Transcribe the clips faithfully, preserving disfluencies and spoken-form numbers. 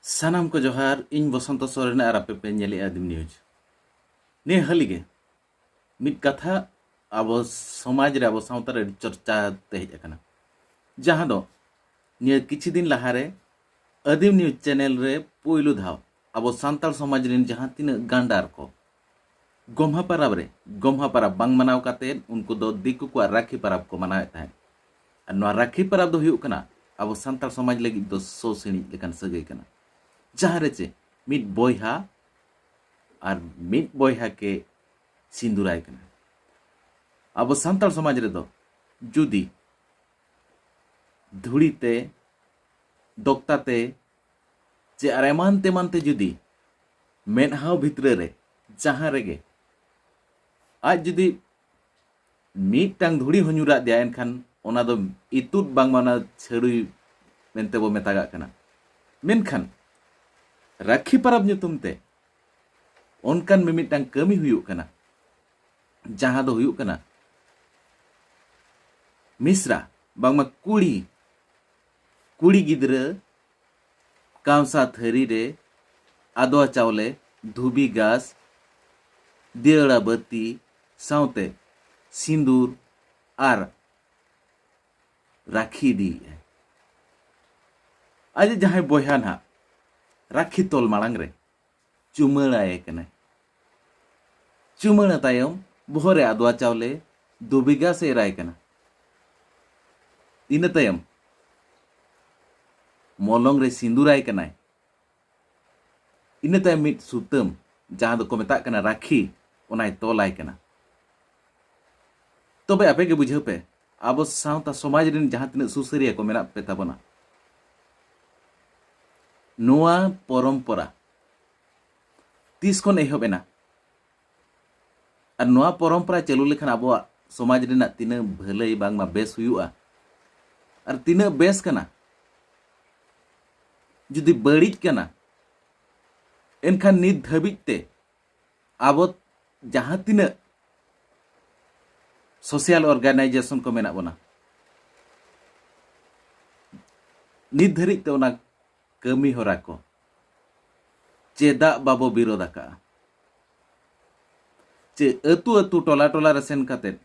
ᱥᱟᱱᱟᱢ ᱠᱚ ᱡᱚᱦᱟᱨ, ᱤᱧ ᱵᱚᱥᱚᱱᱛᱚ ᱥᱚᱨᱮᱱ ᱟᱨ ᱟᱯᱮ ᱯᱮ ᱧᱮᱞᱮᱜᱼᱟ ᱟᱹᱫᱤᱢ ᱱᱤᱭᱩᱡᱽ᱾ ᱱᱤᱭᱟᱹ ᱦᱟᱹᱞᱤ ᱜᱮ ᱢᱤᱫ ᱠᱟᱛᱷᱟ ᱟᱵᱚ ᱥᱚᱢᱟᱡᱽ ᱨᱮ, ᱟᱵᱚ ᱥᱟᱶᱛᱟ ᱨᱮ ᱟᱹᱰᱤ ᱪᱚᱨᱪᱟ ᱛᱮ ᱦᱮᱡ ᱟᱠᱟᱱᱟ, ᱡᱟᱦᱟᱸ ᱫᱚ ᱱᱤᱭᱟᱹ ᱠᱤᱪᱷᱩ ᱫᱤᱱ ᱞᱟᱦᱟᱨᱮ ᱟᱹᱫᱤᱢ ᱱᱤᱭᱩᱡᱽ ᱪᱮᱱᱮᱞ ᱨᱮ ᱯᱩᱭᱞᱩ ᱫᱷᱟᱣ ᱟᱵᱚ ᱥᱟᱱᱛᱟᱲ ᱥᱚᱢᱟᱡᱽ ᱨᱮᱱ ᱡᱟᱦᱟᱸ ᱛᱤᱱᱟᱹᱜ ᱜᱟᱱᱰᱟᱨ ᱠᱚ ᱜᱚᱢᱦᱟ ᱯᱟᱨᱟᱵᱽ ᱨᱮ, ᱜᱚᱢᱦᱟ ᱯᱟᱨᱟᱵᱽ ᱵᱟᱝ ᱢᱟᱱᱟᱣ ᱠᱟᱛᱮ ᱩᱱᱠᱩ ᱫᱚ ᱫᱤᱠᱩ ᱠᱚᱣᱟᱜ ᱨᱟᱠᱷᱤ ᱯᱟᱨᱟᱵᱽ ᱠᱚ ᱢᱟᱱᱟᱣᱮᱫ ᱛᱟᱦᱮᱸᱫ᱾ ᱟᱨ ᱱᱚᱣᱟ ᱨᱟᱠᱷᱤ ᱯᱟᱨᱟᱵᱽ ᱫᱚ ᱦᱩᱭᱩᱜ ᱠᱟᱱᱟ ᱟᱵᱚ ᱥᱟᱱᱛᱟᱲ ᱥᱚᱢᱟᱡᱽ ᱞᱟᱹᱜᱤᱫ ᱫᱚ ᱥᱚ ᱥᱤᱬᱤᱡ ᱞᱮᱠᱟᱱ ᱥᱟᱹᱜᱟᱹᱭ ᱠᱟᱱᱟ, ᱡᱟᱦᱟᱸ ᱨᱮ ᱪᱮ ᱢᱤᱫ ᱵᱚᱭᱦᱟ ᱟᱨ ᱢᱤᱫ ᱵᱚᱭᱦᱟ ᱠᱮ ᱥᱤᱸᱫᱩᱨᱟᱭ ᱠᱟᱱᱟ᱾ ᱟᱵᱚ ᱥᱟᱱᱛᱟᱲ ᱥᱚᱢᱟᱡᱽ ᱨᱮᱫᱚ ᱡᱩᱫᱤ ᱫᱷᱩᱲᱤ ᱛᱮ, ᱫᱚᱠᱛᱟ ᱛᱮ, ᱪᱮ ᱟᱨ ᱮᱢᱟᱱ ᱛᱮᱢᱟᱱ ᱛᱮ ᱡᱩᱫᱤ ᱢᱮᱫᱦᱟᱣ ᱵᱷᱤᱛᱨᱟᱹ ᱨᱮ ᱡᱟᱦᱟᱸ ᱨᱮᱜᱮ ᱟᱡ ᱡᱩᱫᱤ ᱢᱤᱫᱴᱟᱝ ᱫᱷᱩᱲᱤ ᱦᱚᱸ ᱧᱩᱨᱟᱜ ᱫᱮᱭᱟ, ᱮᱱᱠᱷᱟᱱ ᱚᱱᱟ ᱫᱚ ᱤᱛᱩᱫ ᱵᱟᱝᱢᱟ ᱚᱱᱟ ᱪᱷᱟᱹᱲᱩᱭ ᱢᱮᱱᱛᱮ ᱵᱚ ᱢᱮᱛᱟᱜᱟᱜ ᱠᱟᱱᱟ᱾ ᱢᱮᱱᱠᱷᱟᱱ ᱨᱟᱠᱷᱤ ᱯᱟᱨᱟᱵᱽ ᱧᱩᱛᱩᱢ ᱛᱮ ᱚᱱᱠᱟᱱ ᱢᱤᱢᱤᱫᱴᱟᱝ ᱠᱟᱹᱢᱤ ᱦᱩᱭᱩᱜ ᱠᱟᱱᱟ, ᱡᱟᱦᱟᱸ ᱫᱚ ᱦᱩᱭᱩᱜ ᱠᱟᱱᱟ ᱢᱤᱥᱨᱟ, ᱵᱟᱝᱢᱟ ᱠᱩᱲᱤ, ᱠᱩᱲᱤ ᱜᱤᱫᱽᱨᱟᱹ ᱠᱟᱸᱥᱟ ᱛᱷᱟᱹᱨᱤ ᱨᱮ ᱟᱫᱽᱣᱟ ᱪᱟᱣᱞᱮ, ᱫᱷᱩᱵᱤ ᱜᱷᱟᱥ, ᱫᱤᱭᱟᱹᱲᱟ ᱵᱟᱹᱛᱤ ᱥᱟᱶᱛᱮ ᱥᱤᱸᱫᱩᱨ ᱟᱨ ᱨᱟᱹᱠᱷᱤ ᱤᱫᱤᱭᱮᱫᱼᱟᱭ᱾ ᱟᱡ ᱡᱟᱦᱟᱸᱭ ᱵᱚᱭᱦᱟ ᱱᱟᱦᱟᱜ ᱨᱟᱹᱠᱷᱤ ᱛᱚᱞ ᱢᱟᱲᱟᱝ ᱨᱮ ᱪᱩᱢᱟᱹᱲᱟᱭᱮ ᱠᱟᱱᱟᱭ᱾ ᱪᱩᱢᱟᱹᱲᱟ ᱛᱟᱭᱚᱢ ᱵᱚᱦᱚᱜ ᱨᱮ ᱟᱫᱽᱣᱟ ᱪᱟᱣᱞᱮ ᱫᱷᱩᱵᱤ ᱜᱷᱟᱥ ᱮ ᱮᱨᱟᱭ ᱠᱟᱱᱟ᱾ ᱤᱱᱟᱹ ᱛᱟᱭᱚᱢ ᱢᱚᱞᱚᱝ ᱨᱮ ᱥᱤᱸᱫᱩᱨᱟᱭ ᱠᱟᱱᱟᱭ᱾ ᱤᱱᱟᱹ ᱛᱟᱭᱚᱢ ᱢᱤᱫ ᱥᱩᱛᱟᱹᱢ, ᱡᱟᱦᱟᱸ ᱫᱚᱠᱚ ᱢᱮᱛᱟᱜ ᱠᱟᱱᱟ ᱨᱟᱹᱠᱷᱤ, ᱚᱱᱟᱭ ᱛᱚᱞᱟᱭ ᱠᱟᱱᱟ᱾ ᱛᱚᱵᱮ ᱟᱯᱮ ᱜᱮ ᱵᱩᱡᱷᱟᱹᱣ ᱯᱮ, ᱟᱵᱚ ᱥᱟᱶᱛᱟ ᱥᱚᱢᱟᱡᱽ ᱨᱮᱱ ᱡᱟᱦᱟᱸ ᱛᱤᱱᱟᱹᱜ ᱥᱩᱥᱟᱹᱨᱤᱭᱟᱹ ᱠᱚ ᱢᱮᱱᱟᱜ ᱯᱮ ᱛᱟᱵᱚᱱᱟ, ᱱᱚᱣᱟ ᱯᱚᱨᱚᱢᱯᱚᱨᱟ ᱛᱤᱥ ᱠᱷᱚᱱ ᱮᱦᱚᱵ ᱮᱱᱟ? ᱟᱨ ᱱᱚᱣᱟ ᱯᱚᱨᱚᱢᱯᱚᱨᱟ ᱪᱟᱹᱞᱩ ᱞᱮᱠᱷᱟᱱ ᱟᱵᱚᱣᱟᱜ ᱥᱚᱢᱟᱡᱽ ᱨᱮᱱᱟᱜ ᱛᱤᱱᱟᱹᱜ ᱵᱷᱟᱹᱞᱟᱹᱭ ᱵᱟᱝᱢᱟ ᱵᱮᱥ ᱦᱩᱭᱩᱜᱼᱟ, ᱟᱨ ᱛᱤᱱᱟᱹᱜ ᱵᱮᱥ ᱠᱟᱱᱟ᱾ ᱡᱩᱫᱤ ᱵᱟᱹᱲᱤᱡ ᱠᱟᱱᱟ, ᱮᱱᱠᱷᱟᱱ ᱱᱤᱛ ᱫᱷᱟᱹᱵᱤᱡ ᱛᱮ ᱟᱵᱚ ᱡᱟᱦᱟᱸ ᱛᱤᱱᱟᱹᱜ social organization ᱠᱚ ᱢᱮᱱᱟᱜ ᱵᱚᱱᱟ, ᱱᱤᱛ ᱫᱷᱟᱹᱨᱤᱡ ᱛᱮ ᱚᱱᱟ ᱠᱟᱹᱢᱤ ᱦᱚᱨᱟ ᱠᱚ ᱪᱮᱫᱟᱜ ᱵᱟᱵᱚ ᱵᱤᱨᱳᱫ ᱟᱠᱟᱜᱼᱟ? ᱪᱮ ᱟᱹᱛᱩ ᱟᱹᱛᱩ, ᱴᱚᱞᱟ ᱴᱚᱞᱟ ᱨᱮ ᱥᱮᱱ ᱠᱟᱛᱮᱫ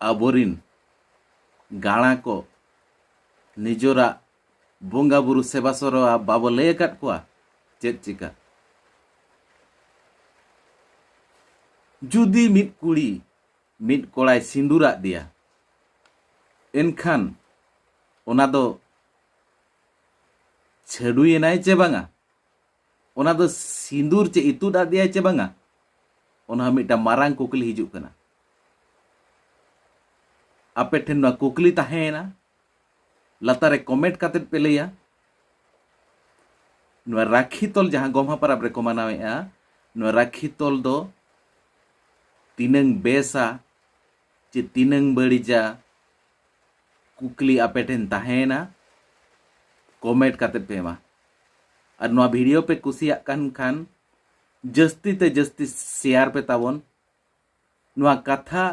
ᱟᱵᱚᱨᱤᱱ ᱜᱟᱬᱟ ᱠᱚ ᱱᱤᱡᱚᱨᱟᱜ ᱵᱚᱸᱜᱟ ᱵᱩᱨᱩ ᱥᱮᱵᱟ ᱥᱚᱨᱣᱟ ᱵᱟᱵᱚ ᱞᱟᱹᱭ ᱟᱠᱟᱫ ᱠᱚᱣᱟ? ᱪᱮᱫ ᱪᱤᱠᱟ? ᱡᱩᱫᱤ ᱢᱤᱫ ᱠᱩᱲᱤ ᱢᱤᱫ ᱠᱚᱲᱟᱭ ᱥᱤᱸᱫᱩᱨᱟᱫ ᱫᱮᱭᱟ, ᱮᱱᱠᱷᱟᱱ ᱚᱱᱟ ᱫᱚ ᱪᱷᱟᱹᱰᱩᱭᱮᱱᱟᱭ ᱪᱮ ᱵᱟᱝᱟ? ᱚᱱᱟ ᱫᱚ ᱥᱤᱸᱫᱩᱨ ᱪᱮ ᱤᱛᱩᱫ ᱟᱫᱮᱭᱟᱭ ᱪᱮ ᱵᱟᱝᱟ? ᱚᱱᱟ ᱦᱚᱸ ᱢᱤᱫᱴᱟᱝ ᱢᱟᱨᱟᱝ ᱠᱩᱠᱞᱤ ᱦᱤᱡᱩᱜ ᱠᱟᱱᱟ᱾ ᱟᱯᱮ ᱴᱷᱮᱱ ᱱᱚᱣᱟ ᱠᱩᱠᱞᱤ ᱛᱟᱦᱮᱸᱭᱮᱱᱟ, ᱞᱟᱛᱟᱨ ᱨᱮ comment ᱠᱟᱛᱮᱫ ᱯᱮ ᱞᱟᱹᱭᱟ᱾ ᱱᱚᱣᱟ ᱨᱟᱠᱷᱤ ᱛᱚᱞ ᱡᱟᱦᱟᱸ ᱜᱚᱢᱦᱟ ᱯᱟᱨᱟᱵᱽ ᱨᱮᱠᱚ ᱢᱟᱱᱟᱣᱮᱫᱼᱟ, ᱱᱚᱣᱟ ᱨᱟᱠᱷᱤ ᱛᱚᱞ ᱫᱚ ᱛᱤᱱᱟᱹᱝ ᱵᱮᱥᱟ ᱪᱮ ᱛᱤᱱᱟᱹᱝ ᱵᱟᱹᱲᱤᱡᱟ, ᱠᱩᱠᱞᱤ ᱟᱯᱮ ᱴᱷᱮᱱ ᱛᱟᱦᱮᱸᱭᱮᱱᱟ, comment ᱠᱟᱛᱮᱫ ᱯᱮ ᱮᱢᱟ᱾ ᱟᱨ ᱱᱚᱣᱟ video ᱯᱮ ᱠᱩᱥᱤᱭᱟᱜ ᱠᱟᱱ ᱠᱷᱟᱱ ᱡᱟᱹᱥᱛᱤ ᱛᱮ ᱡᱟᱹᱥᱛᱤ share ᱯᱮ ᱛᱟᱵᱚᱱ᱾ ᱱᱚᱣᱟ ᱠᱟᱛᱷᱟ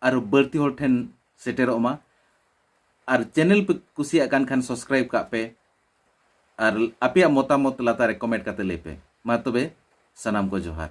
ᱟᱨ ᱵᱟᱹᱲᱛᱤ ᱦᱚᱲ ᱴᱷᱮᱱ ᱥᱮᱴᱮᱨᱚᱜ ᱢᱟ᱾ ᱟᱨ channel ᱯᱮ ᱠᱩᱥᱤᱭᱟᱜ ᱠᱟᱱ ᱠᱷᱟᱱ subscribe ᱠᱟᱜ ᱯᱮ᱾ ᱟᱨ ᱟᱯᱮᱭᱟᱜ ᱢᱚᱛᱟᱢᱚᱛ ᱞᱟᱛᱟᱨ ᱨᱮ comment ᱠᱟᱛᱮ ᱞᱟᱹᱭ ᱯᱮ᱾ ᱢᱟ ᱛᱚᱵᱮ, ᱥᱟᱱᱟᱢ ᱠᱚ ᱡᱚᱦᱟᱨ᱾